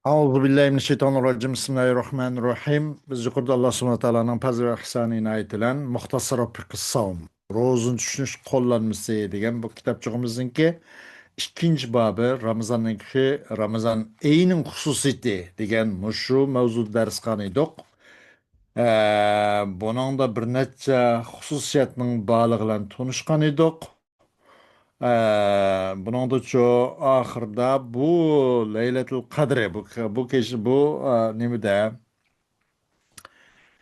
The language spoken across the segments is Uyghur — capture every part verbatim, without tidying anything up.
أعوذ بالله من الشيطان الرجيم. بسم الله الرحمن الرحيم. بىز يۇقىرىدا ئاللا سۇبھانەھۇ ۋە تائالانىڭ پەزلى ۋە ئىھسانى ئىنايىتى بىلەن مۇختەسەر فىقھى ساۋم، روزىنى چۈشىنىش قوللانمىسى دېگەن بۇ كىتابچىقىمىزنىڭكى ئىككىنچى بابى، رامىزاننىڭكى، رامىزان ئېيىنىڭ خۇسۇسىيىتى دېگەن مۇشۇ مەۋزۇدا دەرس قىلغان ئىدۇق. ئە، بۇنىڭدا بىر نەچچە خۇسۇسىيەتنىڭ بارلىقى بىلەن تونۇشقان ئىدۇق. ئە، بۇنىڭدىچۇ ئاخىرىدا بۇ لەيلەتۇل قەدرى، بۇ، بۇ كېچە، بۇ، ئە، نېمىدە؟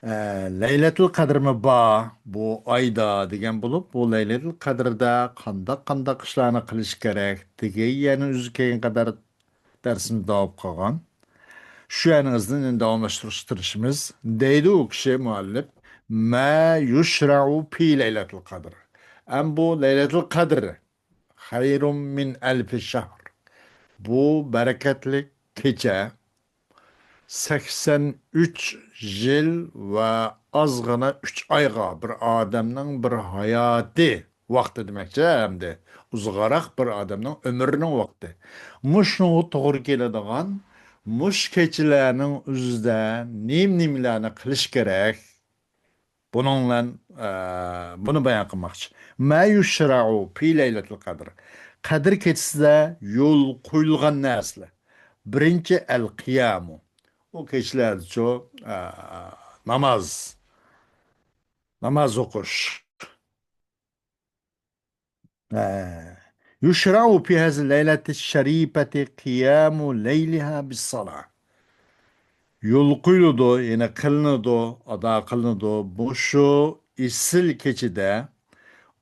ئە، لەيلەتۇل قەدرىمۇ بار بۇ ئايدا دېگەن بولۇپ، بۇ لەيلەتۇل قەدرىدە قانداق، قانداق ئىشلارنى قىلىش كېرەك دېگەن يەنە ئۆزى كەلگەن قەدەر دەرسىمىز داۋام قىلغان. شۇ يەرنىڭ ئىزىدىن داۋاملاشتۇرۇشقا تىرىشىمىز. دەيدۇ ئۇ كىشى، مۇئەللىپ، ما يشرع في ليلة القدر. ئەم بۇ لەيلەتۇل قەدر، خير من ألف شهر. بۇ بەرىكەتلىك كېچە سەكسەن ئۈچ يىل ۋە ئازغىنا ئۈچ ئايغا بىر ئادەمنىڭ بىر ھاياتى ۋاقتى دېمەكچى، ئەمدى ئۇزاقراق بىر ئادەمنىڭ ئۆمرىنىڭ ۋاقتى. مۇشۇنىڭغا توغرا كېلىدىغان، مۇشۇ كېچىلەرنىڭ ئۆزىدە نېمە-نېمىلەرنى قىلىش كېرەك؟ بۇنىڭ بىلەن، ئە، بۇنى بايان قىلماقچى. ما يشرع في ليلة القدر. قەدىر كېچىسىدە يول قويۇلغان نەرسىلەر. بىرىنچى، ئەل قىيامۇ. ئۇ كېچىلەردىچۇ، ئە، ناماز. ناماز ئوقۇش. ھە. يشرع في هذه الليلة الشريفة قيام ليلها بالصلاة. يول قويۇلىدۇ، يەنى قىلىنىدۇ، ئادا قىلىنىدۇ. مۇشۇ ئېسىل كېچىدە،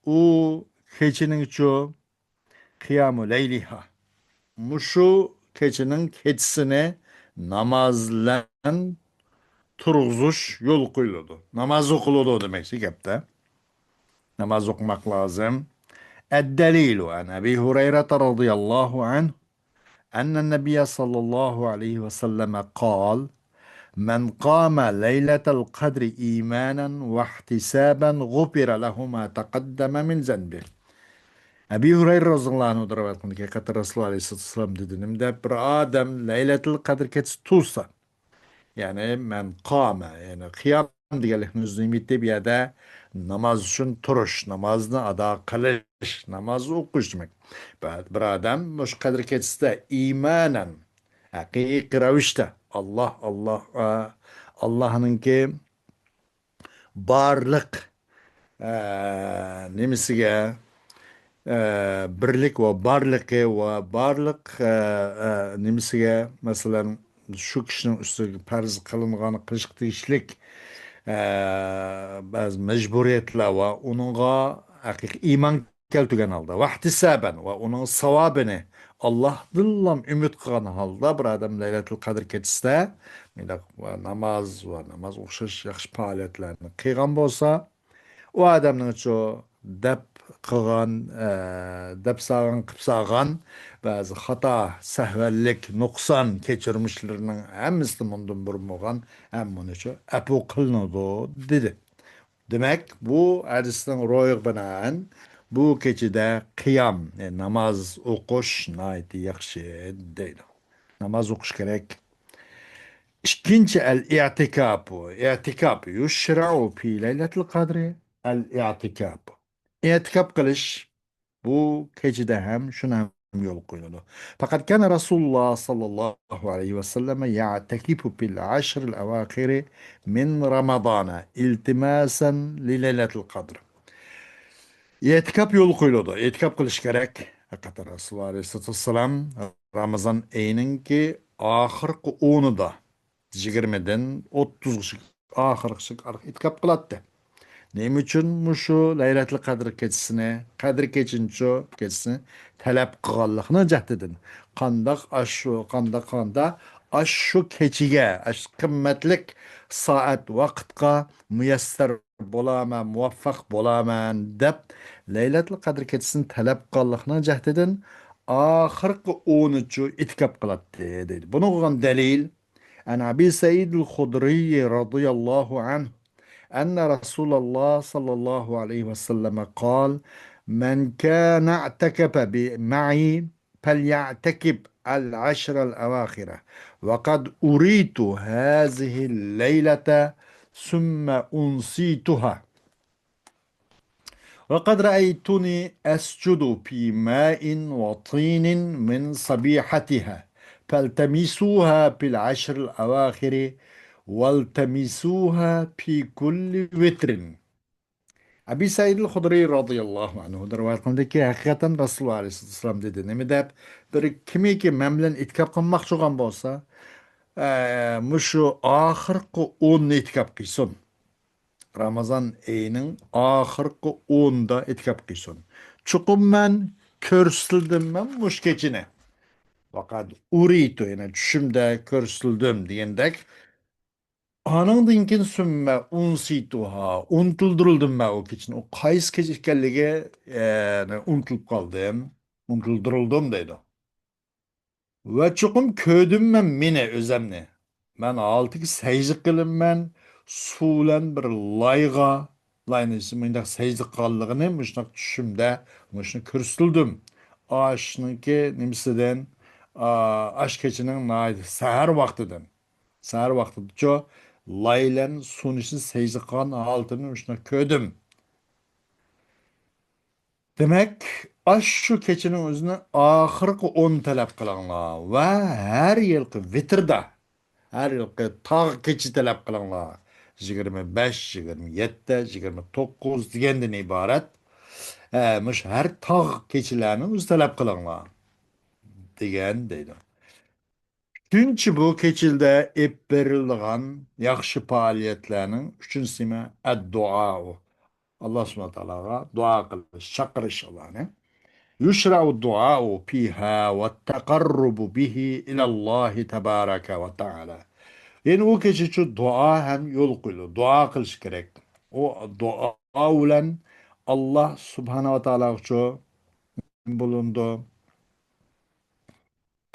ئۇ كېچىنىڭچۇ قىيامۇ لەيلىھا. مۇشۇ كېچىنىڭ كېچىسىنى ناماز بىلەن تۇرغۇزۇش يول قويۇلىدۇ. ناماز ئوقۇلىدۇ دېمەكچى گەپتە. ناماز ئوقۇماق لازىم. الدليل عن أبي هريرة رضي الله عنه أن النبي صلى الله عليه وسلم قال: من قام ليلة القدر إيمانا واحتسابا غفر له ما تقدم من ذنبه. ئەبى ھۇرەيرە رەزىياللاھۇ ئەنھۇدىن رىۋايەت قىلىنغان، ھەقىقەتەن رەسۇلۇللا ئەلەيھىسسالاتۇ ۋەسسالام دېدى، نېمە دەپ، بىر ئادەم لەيلەتۇل قەدىر كېچىسى تۇرسا، يەنى مەن قامە، يەنى قىيام دېگەنلىكنىڭ ئۆزى نېمە ئىدى؟ بۇ يەردە ناماز ئۈچۈن تۇرۇش، نامازنى ئادا قىلىش، ناماز ئوقۇش دېمەك. بىر، بىر ئادەم مۇشۇ قەدىر كېچىسىدە ئىمانەن، ھەقىقىي رەۋىشتە ئاللا، ئاللا، ئە، ئاللانىڭكى بارلىق، ئە، نېمىسىگە، ئە، بىرلىك ۋە بارلىقى ۋە بارلىق، ئە، ئە، نېمىسىگە، مەسىلەن، شۇ كىشىنىڭ ئۈستىگە پەرز قىلىنغان، قىلىشقا تېگىشلىك، ئە، بەزى مەجبۇرىيەتلەر ۋە ئۇنىڭغا ھەقىقىي ئىمان كەلتۈرگەن ھالدا، ۋەھتىسابەن، ۋە ئۇنىڭ ساۋابىنى ئاللاھتىنلا ئۈمىد قىلغان ھالدا بىر ئادەم لەيلەتۇل قەدىر كېچىسىدە مۇنداق ۋە ناماز ۋە ناماز ئوخشاش ياخشى پائالىيەتلەرنى قىلغان بولسا، ئۇ ئادەمنىڭچۇ دەپ قىلغان، ئە، دەپ سالغان، قىلىپ سالغان بەزى خاتا، سەھۋەنلىك، نۇقسان، كەچۈرمىشلىرىنىڭ ھەممىسى مۇندىن بۇرۇن بولغان ھەم بۇنىچۇ ئەپۇ قىلىنىدۇ، دېدى. دېمەك، بۇ ھەدىسنىڭ روھىغا بىنائەن، بۇ كېچىدە قىيام، يەنى ناماز ئوقۇش ناھايىتى ياخشى دەيدۇ. ناماز ئوقۇش كېرەك. ئىككىنچى، ئەل ئىئتىكاپۇ. ئىئتىكاپ، يۇشرەئۇ فى لەيلەتىل قەدرى ئەل ئىئتىكاپ. ئىئتىكاپ قىلىش بۇ كېچىدە ھەم شۇنى ھەم يول قويۇلىدۇ. فەقەد كانە رەسۇلۇللا ساللاللاھۇ ئەلەيھى ۋەسەللەم يەئتەكىفۇ فىل ئەشرىل ئەۋاخىرى مىن رامەزانە ئىلتىماسەن لىلەيلەتىل قەدر. ئېتىكاپ يولغا قويۇلىدۇ. ئېتىكاپ قىلىش كېرەك. ھەقىقەتەن رەسۇلۇللا ئەلەيھىسسالاتۇ ۋەسسالام رامىزان ئېيىنىڭكى ئاخىرقى ئونىدا، يىگىرمىدىن ئوتتۇزغىچە، ئاخىرغىچە ئېتىكاپ قىلاتتى. نېمە ئۈچۈن مۇشۇ لەيلەتۇل قەدىر كېچىسىنى، قەدىر كېچىنىچۇ كېچىسىنى تەلەپ قىلغانلىقىنىڭ جەھىتىدىن. قانداق ئاشۇ، قانداق، قانداق ئاشۇ كېچىگە، ئاشۇ قىممەتلىك سائەت ۋاقىتقا مۇيەسسەر بولامەن، مۇۋەپپەق بولامەن دەپ، لەيلەتۇل قەدىر كېچىسىنى تەلەپ قىلغانلىقىنىڭ جەھىتىدىن ئاخىرقى ئونىچۇ ئېتىكاپ قىلاتتى، دەيدۇ. بۇنىڭغا دەلىل، عن أبي سعيد الخدري رضي الله عنه أن رسول الله صلى الله عليه وسلم قال: من كان اعتكف ب-، معي فليعتكف العشر الأواخر، وقد أريت هذه الليلة ثم أنسيتها، وقد رأيتني أسجد في ماء وطين من صبيحتها، فالتمسوها في العشر الأواخر، والتمسوها في كل وتر. ئەبى سەئىد ئەل خۇدرى رازىياللاھۇ ئەنھۇدىن رىۋايەت قىلىندىكى، ھەقىقەتەن رەسۇلۇللاھ ئەلەيھىسسالام دېدى، نېمە دەپ، بىر كىمكى مەن بىلەن ئېتىكاپ قىلماقچى بولغان بولسا، ئە، مۇشۇ ئاخىرقى ئوننى ئېتىكاپ قىلسۇن. رامازان ئېيىنىڭ ئاخىرقى ئونىدا ئېتىكاپ قىلسۇن. چوقۇم مەن كۆرسىتىلدىم مەن مۇشۇ كېچىنى. ۋەقەد ئۇرىتۇ، يەنى چۈشۈمدە كۆرسىتىلدىم دېگەندەك. ئانىڭدىن كېيىن سۈممە ئۇنسىتۇھا، ئۇنتۇلدۇرۇلدۇم مەن ئۇ كېچىنى. ئۇ قايسى كېچە ئىكەنلىكى، ئە، ئۇنتۇلۇپ قالدىم، ئۇنتۇلدۇرۇلدۇم دەيدۇ. ۋە چوقۇم كۆردۈم مەن مېنى ئۆزەمنى. مەن ھالىتىگە سەجدە قىلىمەن، سۇ بىلەن بىر لايغا، لاينى مۇنداق سەجدە قىلغانلىقىنى مۇشۇنداق چۈشۈمدە مۇشۇنى كۆرسىتىلدىم. ئاشنىڭكى نېمىسىدىن، ئا، ئاش كېچىنىڭ ناھايىتى سەھەر ۋاقتىدىن. سەھەر ۋاقتىدىچۇ لاي بىلەن سۇنى سەجدە قىلغان ھالىتىنى مۇشۇنداق كۆردۈم. دېمەك، ئاشۇ كېچىنىڭ ئۆزىنى ئاخىرقى ئون تەلەپ قىلىڭلار ۋە ھەر يىلقى ۋىتىردا، ھەر يىلقى تاغ كېچە تەلەپ قىلىڭلار. يىگىرمە بەش، يىگىرمە يەتتە، يىگىرمە توققۇز دېگەندىن ئىبارەت، ئە، مۇشۇ ھەر تاغ كېچىلەرنى ئۆزى تەلەپ قىلىڭلار، دېگەن دەيدۇ. ئۈچىنچى، بۇ كېچىلەردە ئېلىپ بېرىلىدىغان ياخشى پائالىيەتلەرنىڭ ئۈچىنچىسى نېمە؟ ئەددۇئائۇ. ئاللا سۇبھانەھۇ ۋە تائالاغا دۇئا قىلىش، چاقىرىش ئاللانى. يۇشرەئۇ دۇئائۇ فىھا ۋە تەقەررۇبۇ بىھى ئىلەللاھى تەبارەكە ۋە تائالا. يەنى ئۇ كېچىچۇ دۇئا ھەم يول قويۇلىدۇ. دۇئا قىلىش كېرەك. ئۇ دۇئا بىلەن ئاللا سۇبھانەھۇ ۋە تائالاغىچۇ بولۇنىدۇ.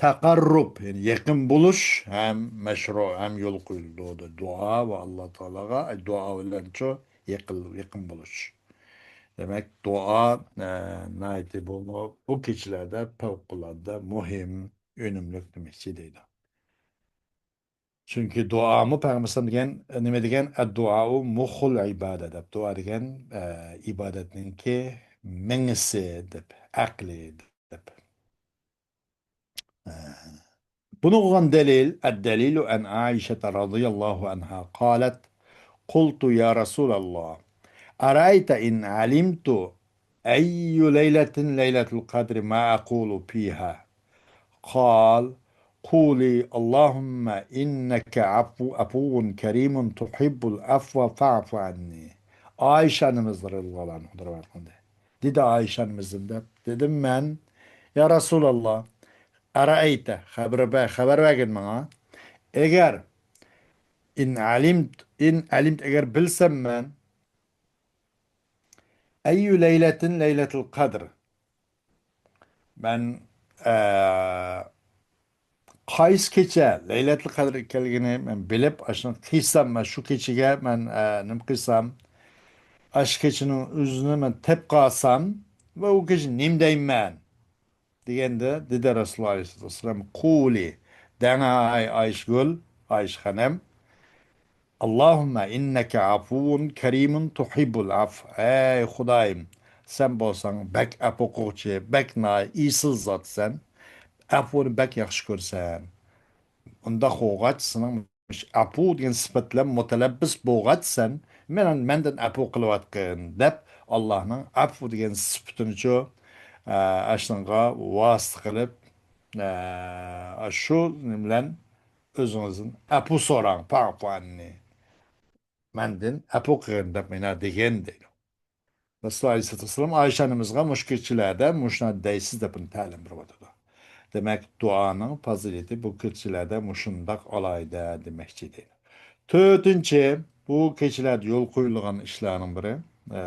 تەقەررۇب، يەنى يېقىن بولۇش ھەم مەشرۇ، ھەم يول قويۇلىدۇ. دۇئا ۋە ئاللا تائالاغا، دۇئا بىلەنچۇ يېقىن، يېقىن بولۇش. دېمەك، دۇئا، ئە، ناھايىتى بۇ، بۇ كېچىلەردە پەۋقۇلئاددە مۇھىم، ئۈنۈملۈك دېمەكچى دەيدۇ. چۈنكى دۇئامۇ پەيغەمبەر ئەلەيھىسسالام دېگەن، نېمە دېگەن؟ ئەددۇئائۇ مۇخخۇل ئىبادە دەپ. دۇئا دېگەن، ئە، ئىبادەتنىڭكى مېڭىسى دەپ، ئەقلى دەپ. ئە، بۇنىڭغا دەلىل، الدليل عن عائشة رضي الله عنها قالت: قلت يا رسول الله، أرأيت إن علمت أي ليلة ليلة القدر ما أقول فيها؟ قال: قولي: اللهم إنك عفو، عفو كريم تحب العفو فاعف عني. ئائىشە ئانىمىز رەزىياللاھۇ ئەنھا رىۋايەت قىلدى. دېدى ئائىشە ئانىمىز دەپ، دېدىم مەن، يا رەسۇلاللا، ئەرەئەيتە، خەۋەر بەر، خەۋەر بەرگىن ماڭا. ئەگەر، ئىن ئەلىمت، ئىن ئەلىمت، ئەگەر بىلسەم مەن، ئەييۇ لەيلەتىن لەيلەتۇل قەدر. مەن، ئە، قايسى كېچە لەيلەتۇل قەدر ئىكەنلىكىنى مەن بىلىپ، ئاشۇنى قىلسام، مەن شۇ كېچىگە مەن، ئە، نېمە قىلسام، ئاشۇ كېچىنىڭ ئۆزىنى مەن تېپىپ قالسام ۋە ئۇ كېچە نېمە دەيمەن؟ دېگەندە، دېدى رەسۇلۇللاھ ئەلەيھىسسالاتۇ ۋەسسالام، قۇلى، دەڭە، ئەي ئايشىگۈل، ئايشە خانىم، ئاللاھۇممە ئىننەكە ئەفۇۋۇن كەرىمۇن تۇھىببۇل ئەفۋ. ئەي خۇدايىم، سەن بولساڭ بەك ئەپۇ قىلغۇچى، بەك ناھايىتى ئېسىل زاتسەن، ئەپۇنى بەك ياخشى كۆرىسەن. ئۇنداق بولغاچ، سېنىڭ ئەپۇ دېگەن سۈپەت بىلەن مۇتەلەببىس بولغاچ سەن، مېنىڭ، مەندىن ئەپۇ قىلىۋاتقىن دەپ، ئاللاھنىڭ ئەپۇ دېگەن سۈپىتىنىچۇ، ئە، ئاشۇنىڭغا ۋاسىتە قىلىپ، ئە، شۇ نېمە بىلەن ئۆزىڭىزدىن ئەپۇ سوراڭ، فەئفۇ ئەننى. مەندىن ئەپۇ قىلغىن دەپ مانا دېگەن دەيدۇ. رەسۇلۇللاھ ئەلەيھىسسالاتۇ ۋەسسالام ئائىشە ئانىمىزغا مۇشۇ كېچىلەردە مۇشۇنداق دەيسىز دەپ ئۇنى تەلىم بېرىۋاتىدۇ. دېمەك، دۇئانىڭ پازىلىتى بۇ كېچىلەردە مۇشۇنداق ئالاھىدە دېمەكچى دەيدۇ. تۆتىنچى، بۇ كېچىلەردە يول قويۇلغان ئىشلارنىڭ بىرى، ئە،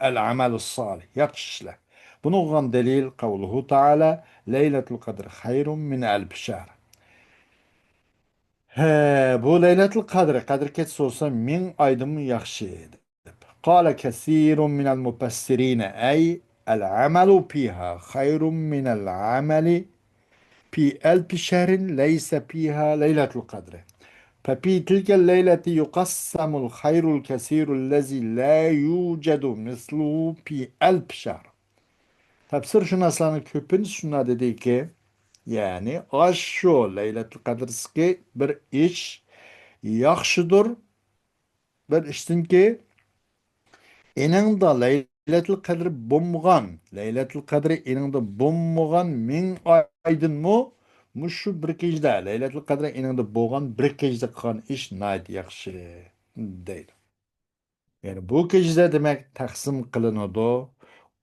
ئەل-ئەمەلۇس سالىھ، ياخشى ئىشلار. بۇنىڭغا دەلىل، قەۋلۇھۇ تائالا، لەيلەتۇل قەدر خەيرۇم مىن ئەلفى شەھر. ھە، بۇ لەيلەتۇل قەدر، قەدىر كېچىسى بولسا مىڭ ئايدىنمۇ ياخشى، دەپ. قال كثير من المفسرين، أي العمل فيها خير من العمل في ألف شهر ليس فيها ليلة القدر. ففي تلك الليلة يقسم الخير الكثير الذي لا يوجد مثله في ألف شهر. تەپسىرشۇناسلارنىڭ كۆپىنچىسى شۇنداق دېدىكى، يەنى ئاشۇ لەيلەتۇل قەدىردىكى بىر ئىش ياخشىدۇر، بىر ئىشتىنكى، ئېنىڭدا لەيلەتۇل قەدرى بولمىغان، لەيلەتۇل قەدرى ئېنىڭدا بولمىغان مىڭ ئايدىنمۇ مۇشۇ بىر كېچىدە، لەيلەتۇل قەدرى ئېنىڭدا بولغان بىر كېچىدە قىلغان ئىش ناھايىتى ياخشى، دەيدۇ. يەنى بۇ كېچىدە، دېمەك، تەقسىم قىلىنىدۇ.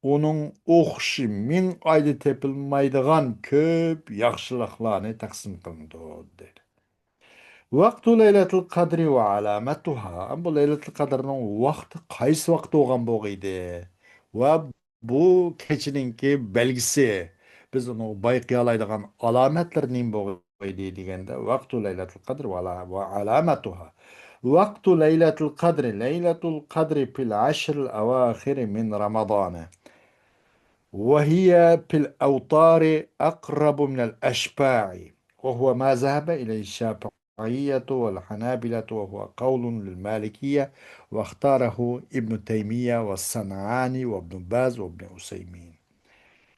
ئۇنىڭ ئوخشىشى مىڭ ئايدا تېپىلمايدىغان كۆپ ياخشىلىقلارنى تەقسىم قىلىنىدۇ، دەيدۇ. ۋەقتۇ لەيلەتۇل قەدرى ۋە ئالامەتۇھا. بۇ لەيلەتۇل قەدرنىڭ ۋاقتى قايسى ۋاقىت بولغان بولغىيدى؟ ۋە بۇ كېچىنىڭكى بەلگىسى، بىز ئۇنى بايقىيالايدىغان ئالامەتلىرى نېمە بولغىيدى دېگەندە، ۋەقتۇ لەيلەتۇل قەدر ۋە ئالا-، ۋە ئالامەتۇھا. ۋەقتۇ لەيلەتۇل قەدر، لەيلەتۇل قەدر فىل ئەشرىل ئەۋاخىرى مىن رەمەزانە. وهي في الأوتار أقرب من الأشباع، وهو ما ذهب إليه الشافعية والحنابلة، وهو قول للمالكية، واختاره ابن تيمية والصنعاني وابن باز وابن عثيمين.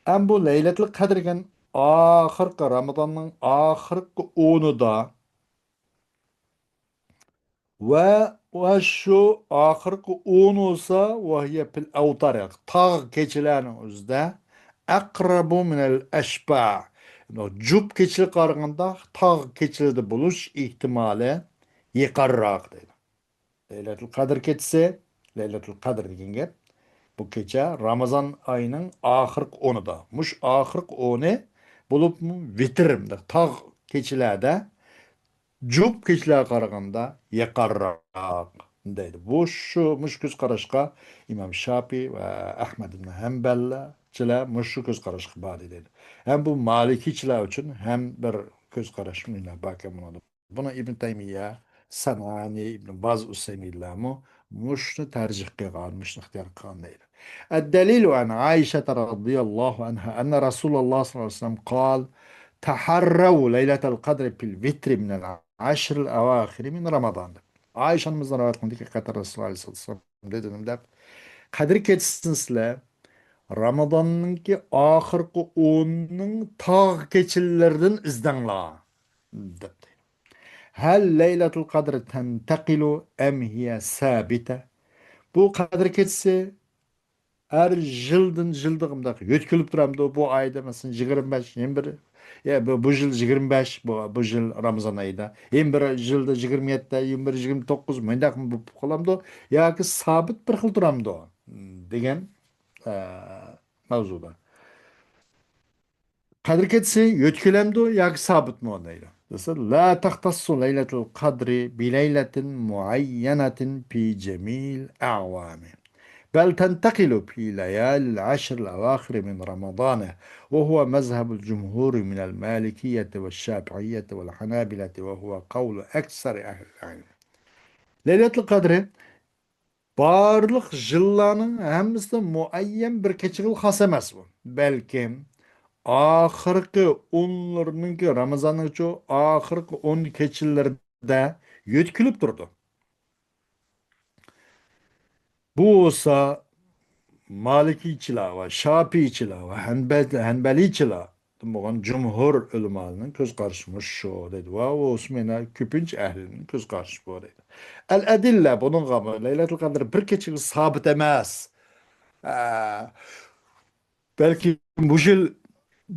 ئەم بۇ لەيلەتۇل قەدىر دېگەن ئاخىرقى، رامىزاننىڭ ئاخىرقى ئونىدا ۋە، ۋە شۇ ئاخىرقى ئون بولسا، ۋەھىيە پىل ئەۋتار، تاغ كېچىلەرنىڭ ئۆزىدە، ئەقرەبۇ مىنەل ئەشبا، جۈپ كېچىلەرگە قارىغاندا تاغ كېچىلىرىدە بولۇش ئېھتىمالى يېقىنراق دەيدۇ. لەيلەتۇل قەدىر كېچىسى، لەيلەتۇل قەدىر دېگەن گەپ، بۇ كېچە رامىزان ئايىنىڭ ئاخىرقى ئونىدا، مۇشۇ ئاخىرقى ئونى بولۇپمۇ ۋىتىر، تاغ كېچىلەردە جۈپ كېچىلەرگە قارىغاندا يېقىنراق دەيدۇ. بۇ شۇ، مۇشۇ كۆز قاراشقا ئىمام شاپىي ۋە ئەھمەد ئىبن ھەمبەلچىلەر مۇشۇ كۆز قاراشقا باردى دەيدۇ. ھەم بۇ مالىكىيچىلەر ئۈچۈن ھەم بىر كۆز قاراش مۇنداق باركەن بۇنىڭدا. بۇنى ئىبن تەيمىيە، سەنئانى، ئىبن باز، ئۇسەيمىنلەرمۇ مۇشۇنى تەرجىھ قىلغان، مۇشۇنى ئىختىيار قىلغان دەيدۇ. الدليل عن عائشة رضي الله عنها أن رسول الله صلى الله عليه وسلم قال: تحروا ليلة القدر في الوتر من العشر الأواخر من رمضان. ئائىشە ئانىمىزدىن رىۋايەت قىلىندىكى، ھەقىقەتەن رەسۇلۇللاھ ئەلەيھىسسالام دېدى دەپ، قەدىر كېچىسىنى سىلەر رامىزاننىڭكى ئاخىرقى ئونىنىڭ تاغ كېچىلىرىدىن ئىزدەڭلار، دەپتۇ. هل ليلة القدر تنتقل أم هي ثابتة؟ بۇ قەدىر كېچىسى ھەر يىلدىن يىلغا مۇنداق يۆتكىلىپ تۇرامدۇ؟ بۇ ئايدا، مەسىلەن، يىگىرمە بەش، يەنە بىر، يا، بۇ، بۇ يىل يىگىرمە بەش، بۇ، بۇ يىل رامىزان ئايىدا، يەنە بىر يىلدا يىگىرمە يەتتە، يەنە بىر يىگىرمە توققۇز، مۇنداقمۇ بولۇپ قالامدۇ؟ ياكى سابىت بىر خىل تۇرامدۇ؟ دېگەن، ئە، ماۋزۇدا. قەدىر كېچىسى يۆتكىلەمدۇ ياكى سابىتمۇ دەيدۇ. دېسە، لا تختص ليلة القدر بليلة معينة في جميع الأعوام، بل تنتقل في ليالي العشر الأواخر من رمضان، وهو مذهب الجمهور من المالكية والشافعية والحنابلة، وهو قول أكثر أهل العلم. لەيلەتۇل قەدرى بارلىق يىللارنىڭ ھەممىسىدە مۇئەييەن بىر كېچىگىلا خاس ئەمەس بۇ. بەلكىم ئاخىرقى ئونلىرىنىڭكى، رامىزاننىڭچۇ ئاخىرقى ئون كېچىلىرىدە يۆتكىلىپ تۇرىدۇ. بۇ بولسا مالىكىيچىلار ۋە شاپىئىيچىلار ۋە ھەنبەل-، ھەنبەلىيچىلار بولغان جۇمھۇر ئۆلىمالىرىنىڭ كۆز قارىشى مۇشۇ دەيدۇ. ۋە ئۇ ئوسمىنا كۆپىنچە ئەھلىنىڭ كۆز قارىشى بۇ دەيدۇ. ئەل ئەدىللە بۇنىڭغا لەيلەتۇل قەدر بىر كېچىگە سابىت ئەمەس. ئە، بەلكى بۇ يىل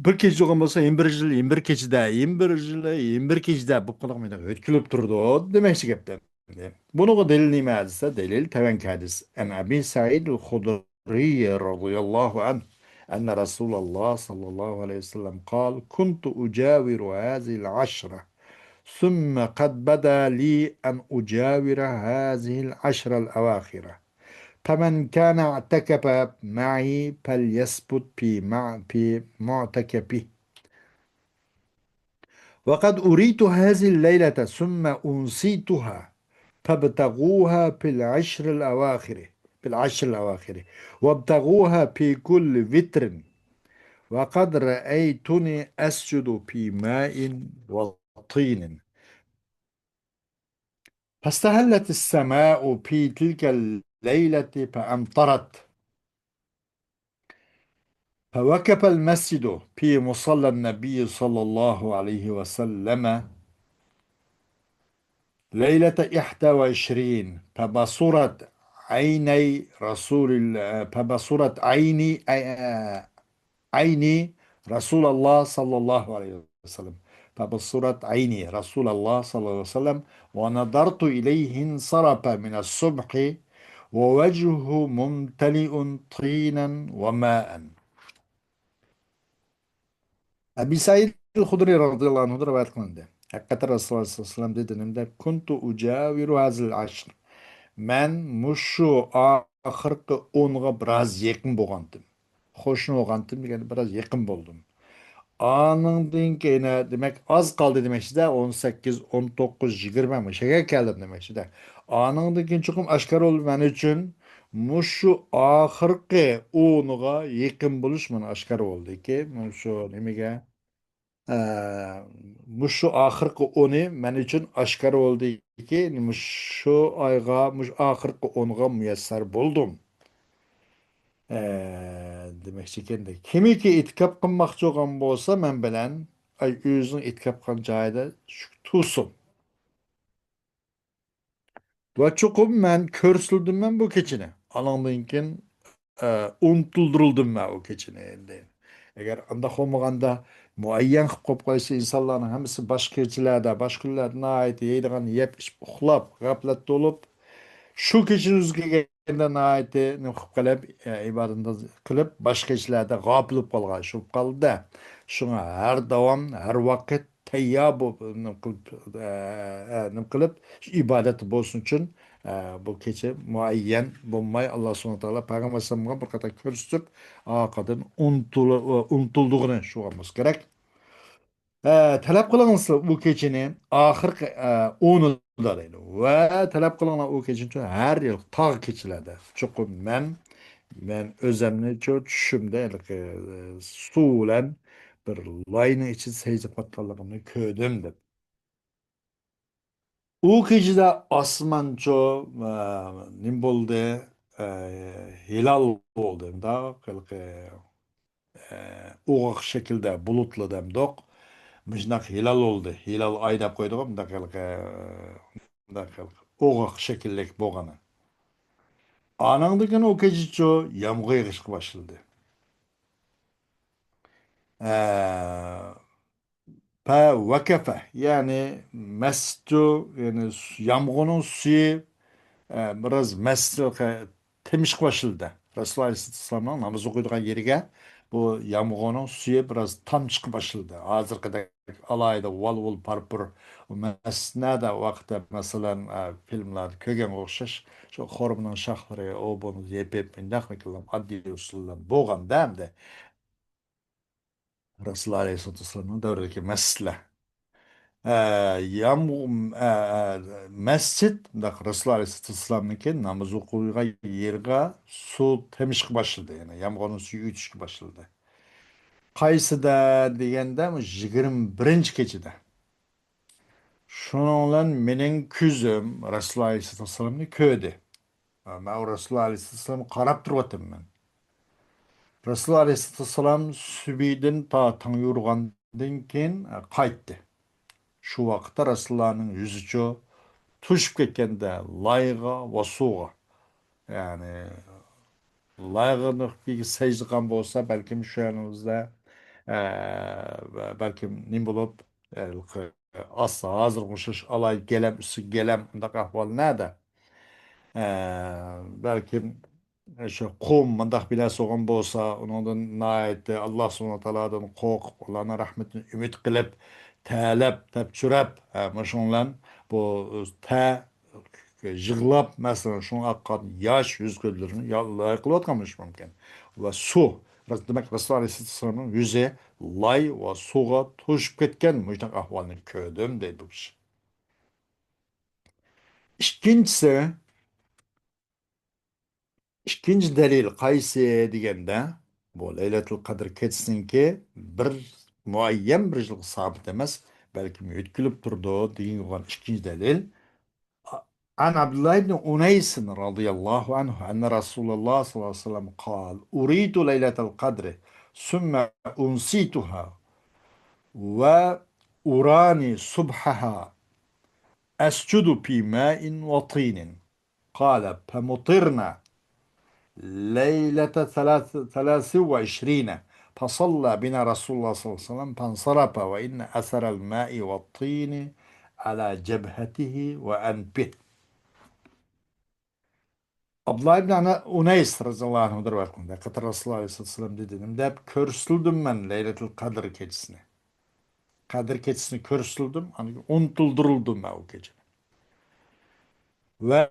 بىر كېچە بولغان بولسا، يەنە بىر يىل، يەنە بىر كېچىدە، يەنە بىر يىل، يەنە بىر كېچىدە بولۇپ قالغان يۆتكىلىپ تۇرىدۇ دېمەكچى گەپتە. بۇنىڭغا دەلىل نېمە دېسە، دەلىل تۆۋەنكى ھەدىس. عن أبي سعيد الخدري رضي الله عنه أن رسول الله صلى الله عليه وسلم قال: كنت أجاور هذه العشرة، ثم قد بدا لي أن أجاور هذه العشرة الأواخر، فمن كان اعتكف معي فليثبت في مع-، في معتكفه. وقد أريت هذه الليلة ثم أنسيتها، فابتغوها في العشر الأواخر، في العشر الأواخر، وابتغوها في كل وتر، وقد رأيتني أسجد في ماء وطين. فاستهلت السماء في تلك الليلة فأمطرت. فوقف المسجد في مصلى النبي صلى الله عليه وسلم ليلة إحدى وعشرين، فبصرت عيني رسول الله، فبصرت عيني، عيني رسول الله صلى الله عليه وسلم. فبصرت عيني رسول الله صلى الله عليه وسلم، ونظرت إليه انصرف من الصبح، ووجهه ممتلئ طينا وماء. ئەبى سەئىد خۇدرى رەزىياللاھۇ ئەنھۇدىن رىۋايەت قىلىندى. ھەقىقەتەن رەسۇلۇللاھ سەللەللاھۇ ئەلەيھى ۋەسەللەم دېدى، نېمە دەپ، كنت أجاور هذا العشر. مەن مۇشۇ ئاخىرقى ئونغا بىراز يېقىن بولغانتىم. قوشنا بولغانتىم دېگەندە بىراز يېقىن بولدۇم. ئانىڭدىن كېيىن، دېمەك، ئاز قالدى دېمەكچىدە، ئون سەككىز، ئون توققۇز، يىگىرمە مۇشۇ يەرگە كەلدىم دېمەكچىدە. ئانىڭدىن كېيىن چوقۇم ئاشكارا بولدى مەن ئۈچۈن. مۇشۇ ئاخىرقى ئونىغا يېقىن بولۇش مانا ئاشكارا بولدىكى، مۇشۇ نېمىگە، ئە، مۇشۇ ئاخىرقى ئونى مەن ئۈچۈن ئاشكارا بولدىكى، مۇشۇ ئايغا، مۇشۇ ئاخىرقى ئونغا مۇيەسسەر بولدۇم. ئە، دېمەكچىكەن، كىمكى ئېتىكاپ قىلماقچى بولغان بولسا، مەن بىلەن، ئاي، ئۆزىنىڭ ئېتىكاپ قىلغان جايىدا شۇ تۇرسۇن. ۋە چوقۇم مەن كۆرسىتىلدىم مەن بۇ كېچىنى. ئانىڭدىن كېيىن، ئە، ئۇنتۇلدۇرۇلدۇم مەن ئۇ كېچىنى ئەمدى. ئەگەر ئانداق بولمىغاندا، مۇئەييەن قىلىپ قويۇپ قويسا، ئىنسانلارنىڭ ھەممىسى باشقا كېچىلەردە، باشقا كۈنلەردە ناھايىتى يەيدىغان، يەپ، ئىچىپ، ئۇخلاپ، غەپلەتتە بولۇپ، شۇ كېچىنى ئۆزى كەلگەندە ناھايىتى نېمە قىلىپ قېلىپ، ئە، ئىبادىتىنى قىلىپ، باشقا كېچىلەردە غاپىل بولۇپ قالغان، شۇ قالدى. شۇڭا ھەر داۋام، ھەر ۋاقىت تەييار بولۇپ، نېمە قىلىپ، ئە، ئە، نېمە قىلىپ، شۇ ئىبادەتتە بولسۇن ئۈچۈن، ئە، بۇ كېچە مۇئەييەن بولماي، ئاللا سۇبھانەھۇ ۋە تائالا پەيغەمبەر ئەلەيھىسسالامغا بىر قاتار كۆرسىتىپ، ئارقىدىن ئۇنتۇلۇ-، ئۇنتۇلدۇرغىنى شۇ بولسا كېرەك. ئە، تەلەپ قىلىڭىز بۇ كېچىنى، ئاخىرقى، ئە، ئونىدا دەيدۇ. ۋە تەلەپ قىلىڭلار ئۇ كېچىنى ھەر يىل تاغ كېچىلەردە. چوقۇم مەن، مەن ئۆزەمنى چۈشۈمدە ھېلىقى، ئە، سۇ بىلەن بىر لاينىڭ ئىچىدە سەجدە قىلىۋاتقانلىقىمنى كۆردۈم دەپ. ئۇ كېچىدە ئاسمانچۇ، ئە، نېمە بولدى؟ ئە، ھىلال بولدى. مۇنداق ھېلىقى، ئە، ئوغۇق شەكىلدە بۇلۇتلا دەمدۇق. مۇشۇنداق ھىلال بولدى. ھىلال ئاي دەپ قويدۇغۇ، مۇنداق ھېلىقى، مۇنداق ھېلىقى ئوغۇق شەكىللىك بولغىنى. ئانىڭدىن كېيىن ئۇ كېچىچۇ يامغۇر يېغىشقا باشلىدى. ئە، پە ۋەكەفە، يەنى مەستۇ، يەنى سۇ-، يامغۇرنىڭ سۈيى، ئە، بىراز مەستۇ، تېمىشقا باشلىدى. رەسۇلۇللا ئەلەيھىسسالامنىڭ ناماز ئوقۇيدىغان يېرىگە بۇ يامغۇرنىڭ سۈيى بىراز تامچىققا باشلىدى. ھازىرقىدەك ئالاھىدە ۋال-ۋۇل پارپۇر مەستۇ نەدە ۋاقىتتا، مەسىلەن، ئە، فىلىملاردا كۆرگەنگە ئوخشاش، شۇ خورمىنىڭ شاخلىرى ئۇ بۇنى يېپىپ، مۇنداقمىكىن، ئاددىي ئۇسۇل بىلەن بولغاندا ئەمدى. رەسۇلۇللا ئەلەيھىسسالاتۇ ۋەسسالامنىڭ دەۋرىدىكى مەسچىتلەر. ئە، يام-، ئە، ئە، مەسچىت، مۇنداق، رەسۇلۇللا ئەلەيھىسسالاتۇ ۋەسسالامنىڭكى ناماز ئوقۇيدىغان يېرىگە سۇ تېمىشقا باشلىدى، يەنى يامغۇرنىڭ سۈيى ئۆتۈشكە باشلىدى. قايسىدا دېگەندە، يىگىرمە بىرىنچى كېچىدە. شۇنىڭ بىلەن مېنىڭ كۆزۈم رەسۇلۇللا ئەلەيھىسسالاتۇ ۋەسسالامنى كۆردى. مەن رەسۇلۇللا ئەلەيھىسسالامغا قاراپ تۇرۇۋاتىمەن. رەسۇلۇللا ئەلەيھىسسالام سۈبھىدىن تا تاڭ يورۇغاندىن كېيىن، ئە، قايتتى. شۇ ۋاقىتتا رەسۇلۇللانىڭ يۈزىچۇ توشۇپ كەتكەندە لايغا ۋە سۇغا. يەنى لايغا سەجدە قىلغان بولسا، بەلكىم شۇ يەرىمىزدە، ئە، بەلكىم نېمە بولۇپ، ئە، ئاستا ھازىرغا ئوخشاش ئالاي گىلەم ئۈستىگە گىلەم، ئۇنداق ئەھۋال نەدە؟ ئە، بەلكىم شۇ قۇم مۇنداق بىر نەرسە بولغان بولسا، ئۇنىڭدىن ناھايىتى ئاللا سۇبھانەھۇ ۋە تائالادىن قورقۇپ، ئۇلارنىڭ رەھمىتىنى ئۈمىد قىلىپ، تەلەپ، تەپچۈرەپ، ئە، مۇشۇنىڭ بىلەن بۇ تە-، يىغلاپ، مەسىلەن، شۇنىڭ ئاققان ياش يۈز كۆزلىرىنى يا-، لاي قىلىۋاتقان بولۇشى مۇمكىن. ۋە سۇ، دېمەك، رەسۇلۇللا ئەلەيھىسسالامنىڭ يۈزى لاي ۋە سۇغا توشۇپ كەتكەن مۇشۇنداق ئەھۋالنى كۆردۈم، دەيدۇ بۇ كىشى. ئىككىنچىسى، ئىككىنچى دەلىل قايسى دېگەندە، بۇ لەيلەتۇل قەدىر كېچىسىنىڭكى بىر مۇئەييەن بىر يىلغا سابىت ئەمەس، بەلكىم يۆتكىلىپ تۇرىدۇ دېگەنگە بولغان ئىككىنچى دەلىل. عن عبد الله بن أنيس رضي الله عنه أن رسول الله صلى الله عليه وسلم قال: أريت ليلة القدر ثم أنسيتها وأراني صبحها أسجد في ماء وطين. قال: فمطرنا ليلة ثلاث، ثلاث وعشرين، فصلى بنا رسول الله صلى الله عليه وسلم، فانصرف، وإن أثر الماء والطين على جبهته وأنفه. ئابدۇللا ئىبن ئەنە-، ئۇنەيس رەزىياللاھۇ ئەنھۇدىن رىۋايەت قىلىنغان. ھەقىقەتتە رەسۇلۇللاھ ئەلەيھىسسالام دېدى، نېمە دەپ، كۆرسىتىلدىم مەن لەيلەتۇل قەدىر كېچىسىنى. قەدىر كېچىسىنى كۆرسىتىلدىم، ئاندىن كېيىن ئۇنتۇلدۇرۇلدىم مەن ئۇ كېچىنى. ۋە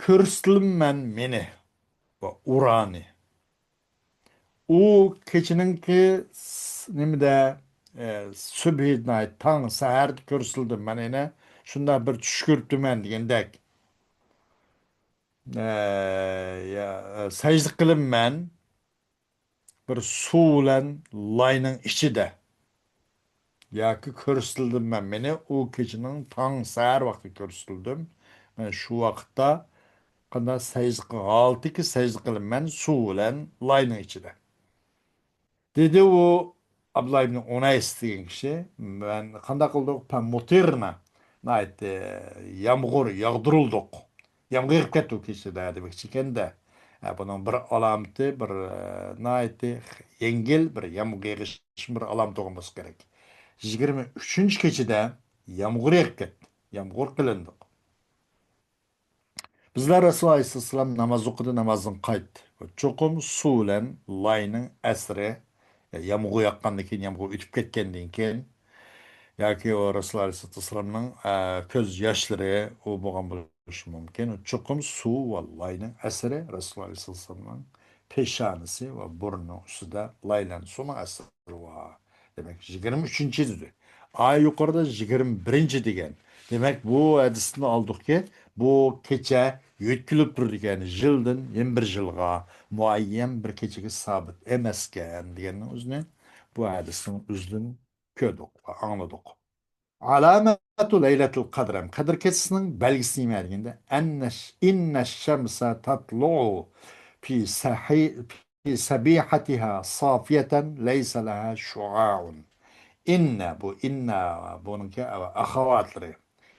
كۆرسىتىلدىم مەن مېنى ۋە ئۇرانى. ئۇ كېچىنىڭكى س-، نېمىدە، ئە، سۈبھى، تاڭ سەھەردە كۆرسىتىلدىم مەن يەنە شۇنداق بىر چۈش كۆرۈپتىمەن دېگەندەك. ئە، يا، ئە، سەجدە قىلىمەن بىر سۇ بىلەن لاينىڭ ئىچىدە. ياكى كۆرسىتىلدىم مەن مېنى، ئۇ كېچىنىڭ تاڭ سەھەر ۋاقتىدا كۆرسىتىلدىم. مەن شۇ ۋاقىتتا قانداق سەجدە قىل-، ھالىتىكى سەجدە قىلىمەن سۇ بىلەن لاينىڭ ئىچىدە. دېدى ئۇ ئابدۇللا ئىبنى ئۇنەيس دېگەن كىشى، مەن قانداق قىلدۇق؟ فمطرنا، ناھايىتى يامغۇر ياغدۇرۇلدۇق. يامغۇر يېغىپ كەتتى ئۇ كېچىدە دېمەكچى ئىكەندە. ھە، بۇنىڭ بىر ئالامىتى، بىر، ئە، ناھايىتى يەڭگىل بىر يامغۇر يېغىش بىر ئالامىتى بولغان بولسا كېرەك. يىگىرمە ئۈچىنچى كېچىدە يامغۇر يېغىپ كەتتى. يامغۇر قىلىندۇق. بىزلەر رەسۇلۇللاھ ئەلەيھىسسالام ناماز ئوقۇدى، نامازدىن قايتتى. چوقۇم سۇ بىلەن لاينىڭ ئەسىرى، يامغۇر ياغقاندىن كېيىن، يامغۇر ئۆتۈپ كەتكەندىن كېيىن، ياكى ئۇ رەسۇلۇللاھ ئەلەيھىسسالام، ئە، كۆز ياشلىرى ئۇ بولغان بولۇشى مۇمكىن. چوقۇم سۇ ۋە لاينىڭ ئەسىرى رەسۇلۇللاھ ئەلەيھىسسالامنىڭ پېشانىسى ۋە بۇرنىنىڭ ئۈستىدە لاي بىلەن سۇنىڭ ئەسىرى بار. دېمەك، يىگىرمە ئۈچىنچى دېدى. ئاي يۇقىرىدا يىگىرمە بىرىنچى دېگەن. دېمەك، بۇ ھەدىستىن ئالدۇقكى، بۇ كېچە يۆتكىلىپ تۇرىدىكەن، يىلدىن يەنە بىر يىلغا، مۇئەييەن بىر كېچىگە سابىت ئەمەسكەن دېگەننىڭ ئۆزىنى بۇ ھەدىستىن ئۆزىدىن كۆردۇق ۋە ئاڭلىدۇق. علامة ليلة القدر، قەدىر كېچىسىنىڭ بەلگىسى نېمە دېگەندە، أن، إن الشمس تطلع في سحي-، في سبيحتها صافية ليس لها شعاع. إن، بۇ إن، بۇنىڭكى ئەخەۋاتلىرى.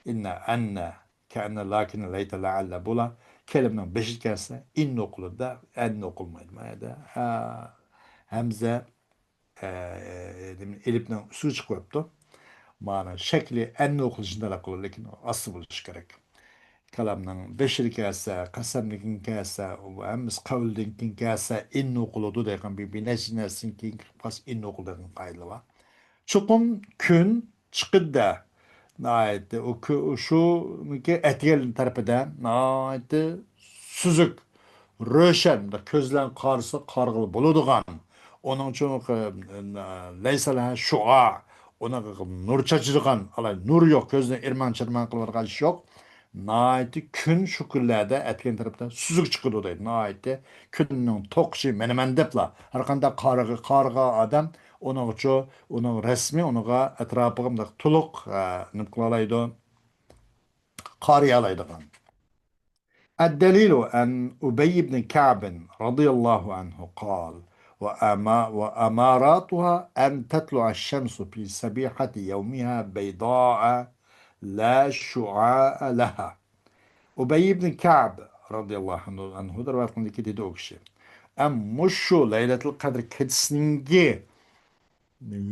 إن، أن، كأن، لكن، ليت، لعل، بۇلار كەلىمىنىڭ بېشىدا كەلسە، إن ئوقۇلىدۇ، أن ئوقۇلمايدۇ. ما يەردە، ئە، ھەمزە ئە، ئېلىپنىڭ ئۈستىگە چىقىۋاپتۇ. مانا شەكلى ئەننى ئوقۇلۇشىنى تەلەپ قىلىدۇ، لېكىن ئاستى بولۇشى كېرەك. كالامنىڭ بېشىدا كەلسە، قەسەمدىن كېيىن كەلسە، ئۇ ھەممىسى قەۋلىدىن كېيىن كەلسە، ئىننى ئوقۇلىدۇ دەيدىغان بىر، بىر نەچچە نەرسىدىن كېيىن كىرىپ قالسا، ئىننى ئوقۇلىدۇ دەيدىغان قائىدە بار. چوقۇم كۈن چىقىدۇ. ناھايىتى ئۇ كۈ-، شۇنىڭكى ئەتىگەن تەرىپىدە ناھايىتى سۈزۈك، روشەن، كۆز بىلەن قارىسا قارىغىلى بولىدىغان، ئۇنىڭ ئۈچۈن، لەيسە لەھا شۇئا، ئۇنىڭغا نۇر چاچىدىغان، ئالاي نۇر يوق، كۆزنى ئىرمان-چىرمان قىلىۋاتقان ئىش يوق. ناھايىتى كۈن شۇ كۈنلەردە ئەتىگەن تەرەپتە سۈزۈك چىقىدۇ دەيدۇ. ناھايىتى كۈننىڭ توقۇشى مەنىمەن دەپلا، ھەر قانداق قارىغا-، قارىغان ئادەم ئۇنىڭغىچۇ، ئۇنىڭ رەسمى، ئۇنىڭغا ئەتراپىغا مۇنداق تولۇق، ئە، نېمە قىلالايدۇ؟ قارىيالايدىغان. الدليل عن أبي بن كعب رضي الله عنه قال: وأما-، وأماراتها أن تطلع الشمس في صبيحة يومها بيضاء لا شعاع لها. ئۇبەي ئىبن كەئب رەزىياللاھۇ ئەنھۇدىن رىۋايەت قىلىندىكى، دېدى ئۇ كىشى، ئەم مۇشۇ لەيلەتۇل قەدىر كېچىسىنىڭكى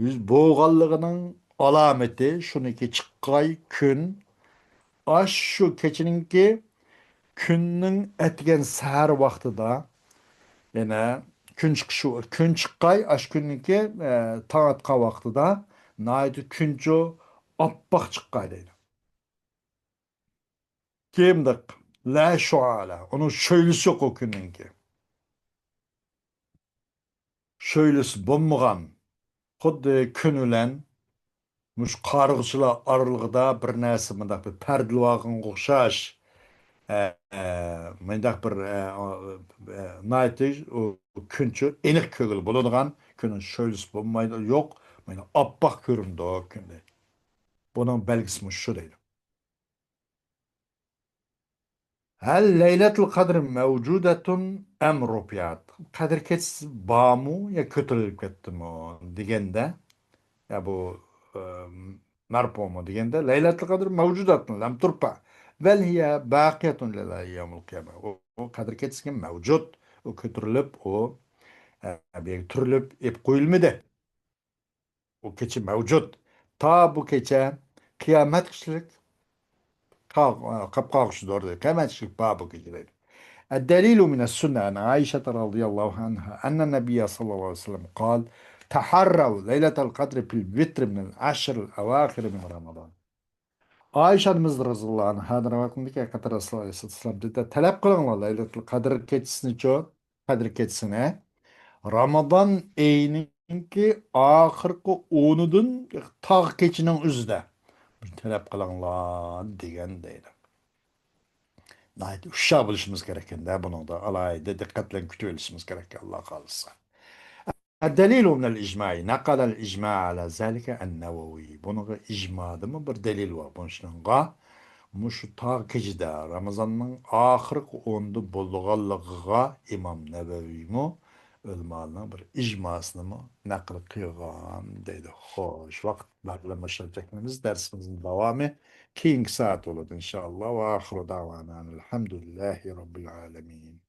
يۈز بولغانلىقىنىڭ ئالامىتى شۇنىڭكى چىققاي كۈن، ئاشۇ كېچىنىڭكى كۈننىڭ ئەتىگەن سەھەر ۋاقتىدا، يەنە كۈن چىقىشى، كۈن چىققاي، ئاشۇ كۈننىڭكى، ئە، تاڭ ئاتقان ۋاقتىدا ناھايىتى كۈنچۇ ئاپئاق چىققاي دەيدۇ. كېيىن مۇنداق، لا شۇئالە، ئۇنىڭ شۆيلىسى يوق ئۇ كۈننىڭكى. شۆيلىسى بولمىغان، خۇددى كۈن بىلەن مۇشۇ قارىغۇچىلار ئارىلىقىدا بىر نەرسە مۇنداق بىر پەردىلىۋالغانغا ئوخشاش. ئە، ئە، مۇنداق بىر، ئە، ئە، ناھايىتى ئۇ كۈنچۇ ئېنىق كۆرگىلى بولىدىغان، كۈننىڭ شۆلىسى بولمايدۇ، يوق، مانا ئاپئاق كۆرۈنىدۇ كۈن دەيدۇ. بۇنىڭ بەلگىسى مۇشۇ دەيدۇ. ھەل لەيلەتۇل قەدرى مەۋجۇدەتۇن ئەم رۇفىئەت؟ قەدىر كېچىسى بارمۇ يا كۆتۈرۈلۈپ كەتتىمۇ دېگەندە، يا بۇ، ئە، مەرپۇمۇ دېگەندە، لەيلەتۇل قەدر مەۋجۇداتۇن لەم تۇرفە، بەل ھىيە باقىيەتۇن ئىلە يەۋمىل قىيامە. ئۇ، ئۇ قەدىر كېچىسىگە مەۋجۇت، ئۇ كۆتۈرۈلۈپ، ئۇ، ئە، بىر يەرگە تۈرۈلۈپ ئېلىپ قويۇلمىدى. ئۇ كېچە مەۋجۇت. تا بۇ كېچە قىيامەتكىچىلىك قال-، قاپ قالغۇچىدۇر دەيدۇ. قىيامەتكىچىلىك بار بۇ كېچە دەيدۇ. الدليل من السنة عن عائشة رضي الله عنها أن النبي صلى الله عليه وسلم قال: تحروا ليلة القدر في الوتر من العشر الأواخر من رمضان. ئائىشە ئانىمىز رەزىياللاھۇ ئەنھادىن رىۋايەت قىلىندىكى، ھەقىقەتەن رەسۇلۇللاھ ئەلەيھىسسالاتۇ ۋەسسالام دېدى، تەلەپ قىلىڭلار لەيلەتۇل قەدىر كېچىسىنىچۇ، قەدىر كېچىسىنى رامىزان ئېيىنىڭكى ئاخىرقى ئونىدىن تاغ كېچىنىڭ ئۆزىدە تەلەپ قىلىڭلار دېگەن دەيدۇ. ناھايىتى ھوشيار بولۇشىمىز كېرەك ئەكەن-دە بۇنىڭدا، ئالاھىدە دىققەت بىلەن كۈتۈۋېلىشىمىز كېرەك، ئاللا خالىسا. الدليل من الإجماع، نقل الإجماع على ذلك النووي. بۇنىڭغا ئىجمادىنمۇ بىر دەلىل بار بۇنىڭغا. مۇشۇ تاغ كېچىدە، رامىزاننىڭ ئاخىرقى ئونىدا بولىدىغانلىقىغا ئىمام نەۋەۋىيمۇ ئۆلىمالارنىڭ بىر ئىجماسىنىمۇ نەقىل قىلغان دەيدۇ. خوش، ۋاقىت بار بىلەن مۇشۇنى چەكلىمىز. دەرسىمىزنىڭ داۋامى كېيىنكى سائەت بولىدۇ، ئىنشائاللا. وآخر دعوانا أن الحمد لله رب العالمين.